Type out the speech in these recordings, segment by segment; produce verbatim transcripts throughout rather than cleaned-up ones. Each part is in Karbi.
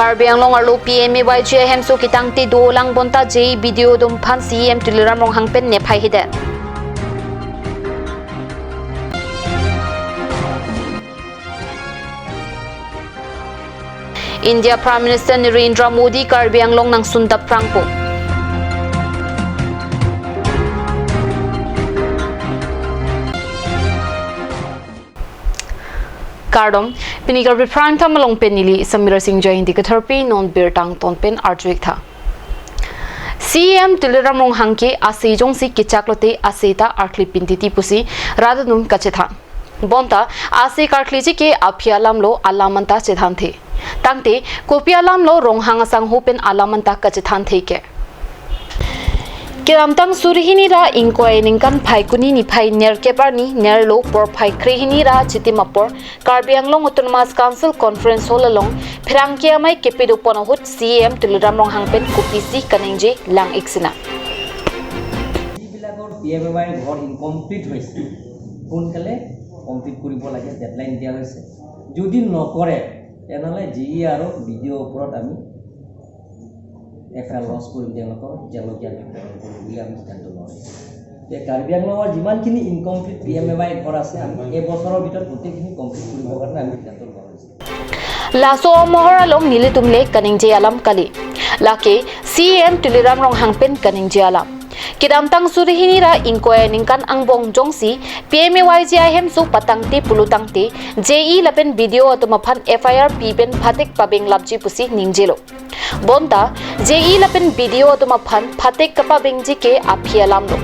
Karbi Anglong arlo P M A Y G ahemso ketangte dolang bonta J E B D O atum aphan C E M Tuliram Ronghang pen nephaihaidet. India Prime Minister Narendra Modi Karbi Anglong nangsun dap prangpo. Kardom, pini Karbi Prime Time along pen neli Samira Singh Jainti Katharpi, non birta angton pen arju-ik tha. C E M Tuliram Ronghang ke ase jongsi kechak lote ase ta arkli pin titi pusi rat atum kachethan. Bonta ase karkliji ke aphi alamlo alam anta chethanthe. Tangte kopi alamlo Ronghang asangho pen alam anta kachethanthe ke. Kedamtang suri hini ra ingkoi aningkan Phaikuni niphai nerkep arni nerlo porphai krehini ra chitim apor Karbi Anglong Autonomous Council Conference Hall along pherangke amei kepidopon ahut C E M Tuliram Ronghang pen kopisi kaningje lang-ik sinang. যিবিলাকৰ P M A Y ঘৰ ইনকমপ্লিট হৈছে, সোনকালে কমপ্লিট কৰিব লাগে, ডেডলাইন দিয়া হৈছে। যদি নকৰে, তেনেহ'লে জি ই আৰু বি ডি অ'ৰ ওপৰত আমি এফ আই আৰ লজ কৰিম, তেওঁলোকক জেললৈকে আমি প্ৰেৰণ কৰিম বুলি আমি সিদ্ধান্ত লোৱা হৈছে। যে কাৰ্বি আংলঙৰ যিমানখিনি incomplete P M A Y ঘৰ আছে, আমি এই বছৰৰ ভিতৰত গোটেইখিনি কমপ্লিট কৰিবৰ কাৰণে আমি সিদ্ধান্ত লোৱা হৈছে। Laso amohor along nelitum le kaningje alam kali. Lake C E M Tuliram Ronghang pen kaningje alam. Kedamtang suri hini ra ingkoi aningkan angbong jongsi P M A Y G ahemso patangte pulotangte J E lapen B D O atum aphan F I R pi pen phatek pabenglapji pusi ningjelo. Bonta J E lapen B D O atum aphan phatek kapabengji ke aphi alamlo.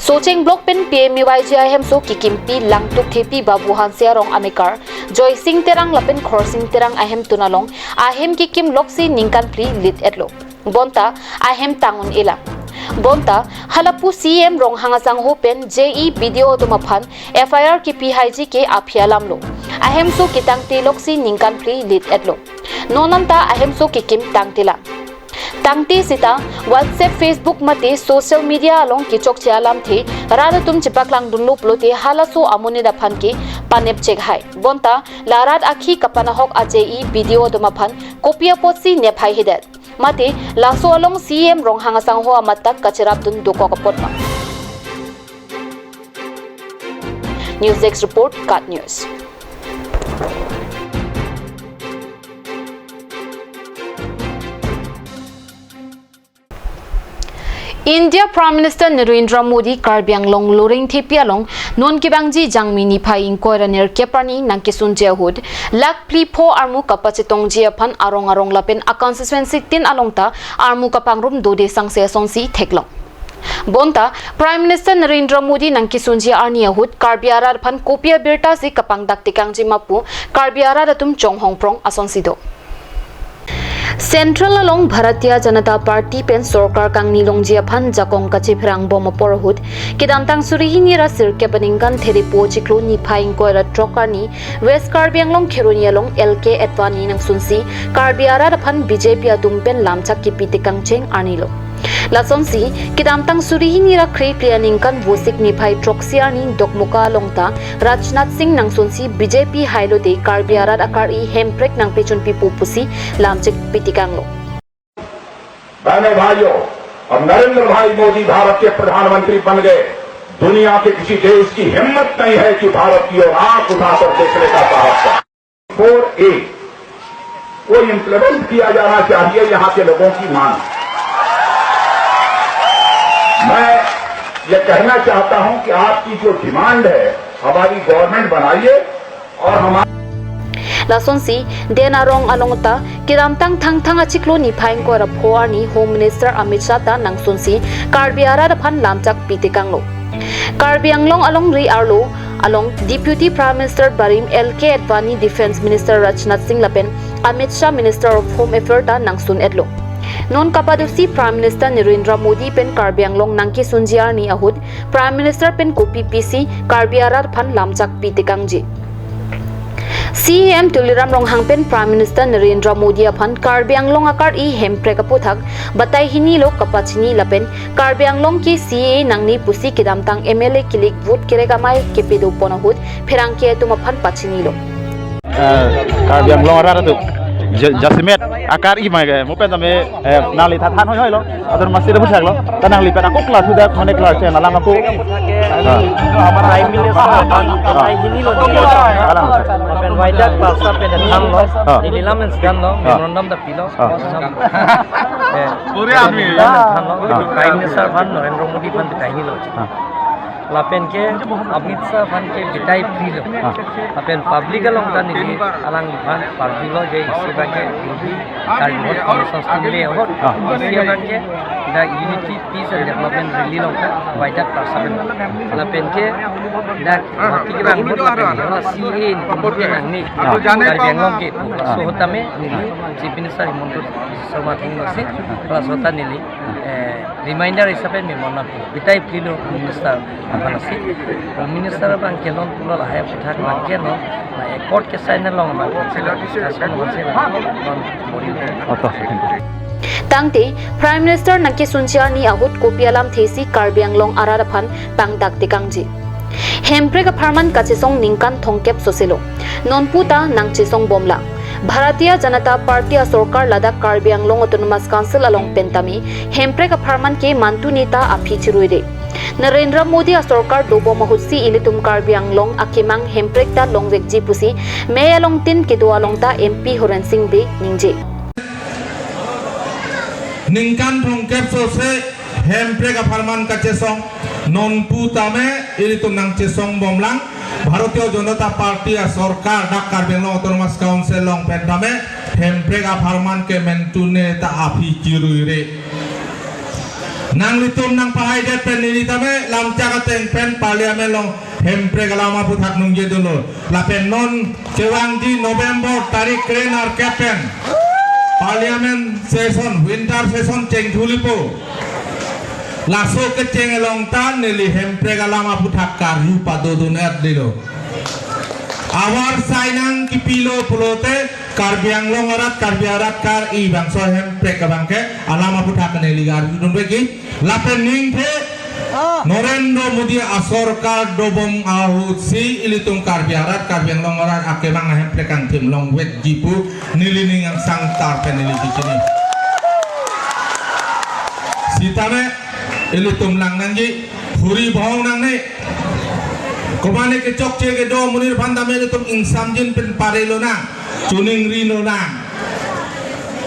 Socheng Block pen P M A Y G ahemso kekimpi Langtuk Thepi, Babu Hanse arong amekar Joysing Terang lapen Khorsing Terang ahemtun along ahem kekim loksi ningkan phli lit-etlo. Bonta ahem tang un-elang. Bonta halapu C E M Ronghang asangho pen J E B D O atum aphan F I R kipihaiji ke aphi alamlo. Ahemso ketangte loksi ningkan phli lit-etlo. Non anta ahemso kekim tangtelang. Tangte seta WhatsApp, Facebook mate social media along kechokche alamthe rat atum chepaklangdunlo pulote halaso amonit aphan ke panepchek hai. Bonta la rat akhi kapanahok a J E B D O atum aphan kopi apotsi nephaihaidet. Mate laso along C E M Ronghang asangho amat ta kacherapdun dokok apot ma. News Desk Report, KAT News. India Prime Minister Narendra Modi Karbi Anglong Loring Thepi along non kevangji Jangmi niphai ingkoi ra nerkep arni nangkesunji ahut lakh phli pho armu kapachetongji aphan arong arong lapen a constituency tin along ta armu kapangrum dode sangse asonsi theklong. Bonta Prime Minister Narendra Modi nangkesunji arni ahut Karbi arat aphan kopi abirta si kapangdak tekangji ma pu Karbi arat atum chonghong prong asonsi do. Central along Bharatiya Janata Party pen sorkar kangni longji aphan jakong kachepherang bom apor ahut kedamtang suri hini ra sirkep aningkan Therepo chiklo niphai ingkoi ra throk arni West Karbi Anglong Kheroni along L K Advani nangsunsi Karbi arat aphan B J P atum pen lamchak kipi tekangcheng arnilo. Lasonsi kedamtang suri hini ra krephli aningkan Vosik niphai throksi arni Dokmoka along ta Rajnath Singh nangsunsi B J P hailote Karbi arat akari hemprek nangpechunpipo pusi lamchak pi tekanglo. बहनों, भाइयों, अब नरेंद्र भाई मोदी भारत के प्रधानमंत्री बन गए, दुनिया के किसी देश की हिम्मत नहीं है कि भारत की ओर आंख उठाकर देखने का साहस करे। फोर ए को इम्प्लीमेंट किया जाना चाहिए, यहाँ के लोगों की मांग। मैं ये कहना चाहता हूं कि आपकी जो डिमांड है, हमारी गवर्नमेंट बनाइए और हमारे Lasonsi, den arong along ta kedamtang Thangthang achiklo niphai ingkoi ra pho arni Home Minister Amit Shah ta nangsunsi Karbi arat aphan lamchak pi tekanglo. Karbi Anglong alongri arlo along Deputy Prime Minister barim L K Advani, Defence Minister Rajnath Singh lapen Amit Shah, Minister of Home Affairs ta nangsun-etlo. Non kapadosi Prime Minister Narendra Modi pen Karbi Anglong nangkesunji arni ahut Prime Minister pen kopi pisi Karbi arat aphan lamchak pi tekangji. C E M Tuliram Ronghang pen Prime Minister Narendra Modi aphan Karbi Anglong akari hemprek aputhak batai hini lo kapachini lapen Karbi Anglong ke C A A nangne pusi kedamtang M L A kilik vote kerek amei kepidopon ahut pherangke atum aphan pachinilo. Eh, Karbi Anglong arat atum Ja-, jasemet akar-i mai ke, mo pen tame, eh, nangli tha than hoi hoi lo, atur masi da puthak lo, ta nangli pen ako klar sudah, mane klar chen alang ako. Ah. Prime Minister, Ah. Prime Minister lo. Alang. Pen waidak basa pen than lo, Ah. neli lam en scan lo, Ah. memorandum da pilo. Ah. Eh, Korea memorandum ami. Than lo, Ah. Prime Minister aphan, Narendra Modi aphan bitai lo. Ah. Lapen ke Amit Shah aphan ke bitai phli lo. Ah. Lapen public along ta neli alangphan parju lo je isi abang ke Karbi Hot Foundation scheme le ahut. Ah. Isi abang ke dak Unity, Peace and Development Rally along ta waidak participate. Lapen ke dak Guwahati ke bang ahut lapen ke la C A A ni nangne. Ah. Karbi Anglong ke pu. Laso ahut tame neli Chief Minister Himanta Sharma atheng lo si. Laso ahut ta neli, eh, reminder hisabe memorandum bitai phli lo Minister aphan si. Minister abang ke non pulo lahai aphuthak abang ke non, na accord ke sign along abang ke sila discussion abang sila non bori. Oto. Tangte, Prime Minister nangkesunji arni ahut kopi alamthe si Karbi Anglong arat aphan pangdak tekangji. Hemprek apharman kachesong ningkan thomkep sose lo. Nonpu ta nangchesong bomlang. Bharatiya Janata Party asorkar ladak Karbi Anglong Autonomous Council along pen tame Hemprek apharman ke mantu neta aphi chiruire. Narendra Modi asorkar dobom ahut si ilitum Karbi Anglong akemang Hemprek ta longvekji pusi mei along tin kedo along ta M P Horen Sing Bey ningje. Ningkan thomkep sose Hemprek apharman kachesong, nonpu tame ilitum nangchesong bomlang. Bharatiya Janata Party asorkar dak Karbi Anglong Autonomous Council along pen tame Hemprek apharman ke mantu neta aphi chiruire. Nanglitum nangpahaidet pen neli tame lamchak ateng pen Parliament along Hemprek alam aphuthak ningje dolo. Lapen non kevangji November tarik kre-nerkep pen Parliament session, winter session chengthulipo. Laso kecheng along ta neli Hemprek alam aphuthak karju padodun-et dilo. Abar sainang kipilo pulote Karbi Anglong arat, Karbi arat kar-i bangso Hemprek abang ke alam aphuthak neli karjudunvek ke. Lapen ningthe, Narendra Modi asorkar dobom ahut si ilitum Karbi arat, Karbi Anglong arat akemang Hemprek kangthim longvekji pu neli ning angsang tar pen neli kichini. Sitame ilitum lang nangji, huri bhong nangne. Komane kechokche kedo amonit aphan tame ilitum ingsamjin pen pare lonang, choningri lonang.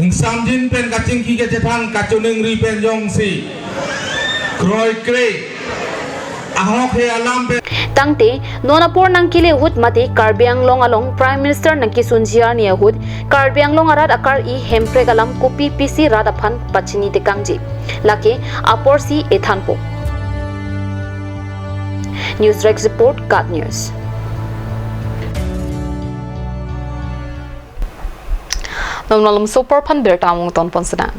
Ingsamjin pen kachingki kachethan, kachoningri pen jongsi kroikre ahok he alam pen. Tangte, non apor nangkele ahut mate Karbi Anglong along Prime Minister nangkesunji arni ahut Karbi Anglong arat akar-i Hemprek alam kopi pisi rat aphan pachini tekangji. Lake apor si ethanpo. News Desk Report, KAT News. Non malom sopor aphan birta among tonpon sedang.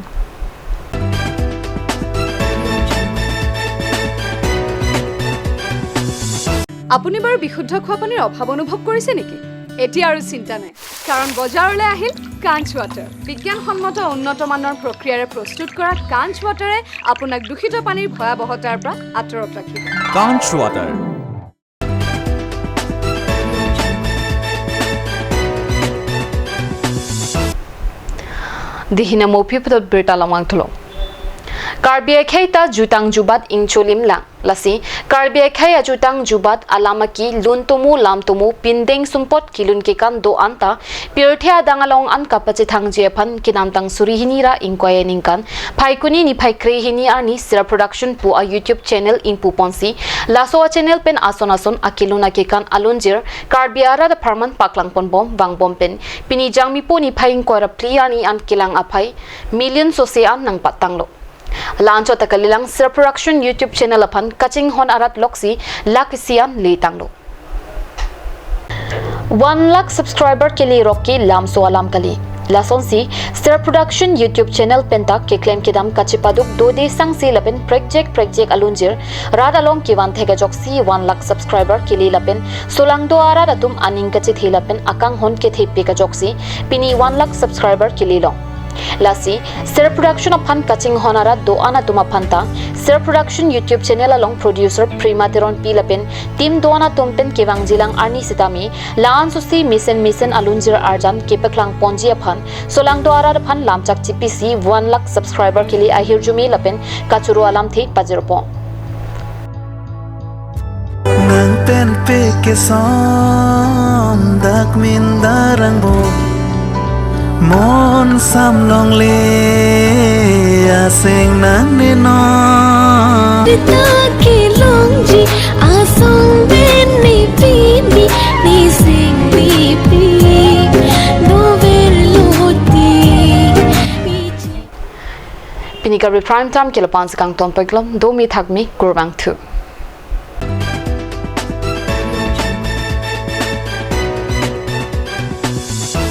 আপুনি বাৰু বিশুদ্ধ খোৱা পানীৰ অভাৱ অনুভৱ কৰিছে নেকি? এতিয়া আৰু চিন্তা নাই, কাৰণ বজাৰলৈ আহিল কাঞ্চ ৱাটাৰ। বিজ্ঞানসন্মত উন্নত মানৰ প্ৰক্ৰিয়াৰে প্ৰস্তুত কৰা কাঞ্চ ৱাটাৰে আপোনাক দূষিত পানীৰ ভয়াৱহতাৰ পৰা আঁতৰত ৰাখিব। কাঞ্চ water. Dihina mopi putot birta lamang thulo. Karbi akhei ta jutang jubat ingcholim lang. Lasi, Karbi akhei ajutang jubat alam aki lun tomo lam tomo pindeng sumpot kilun kekan do-an ta pirthe adang along an kapachethangji aphan kinamtang suri hini ra ingkoi aningkan Phaikuni niphai kre hini arni Sira Production pu a YouTube channel ingpuponsi, laso a channel pen ason ason akilun akekan alunjir Karbi arat apharman paklangponbom vangbom pen pini Jangmipo niphai ingkoi ra phli arni an kelang aphai million sose an nangpatanglo. La-anchot ta kalilang Sira Production YouTube channel aphan kachinghon arat loksi lakh isi an letanglo. One lakh subscriber kele rok ke lamso alam kali. Lasonsi Sira Production YouTube channel pen ta keklem kedam kachepaduk dode sangse lapen prekjek prekjek alunjir rat along kevan thek ajoksi one lakh subscriber kele lapen solangdo arat atum aning kachethe lapen akanghon kethepik ajoksi pini one lakh subscriber kelelong. Lasi, Ser Production aphan kachinghon arat do-an atum aphan ta, Ser Production YouTube channel along producer Prima Teronpi lapen team do-an atum pen kevangjilang arni sitame, la-an sosi mesen mesen alunjir arjan kepaklang ponji aphan, solangdo arat aphan lamchak chipisi one lakh subscriber kele ahirjume lapen kachoro alamthe pajirpo. Nang pen pe kesom dak min darang bo, mon sam longle aseng nang ne no. Rita kelongji asong pen ne pini ne sing ne pi dover loti. Pini Karbi Prime Time ke lapu-an si kangton paklong, do mi thak mi, kurvangthu.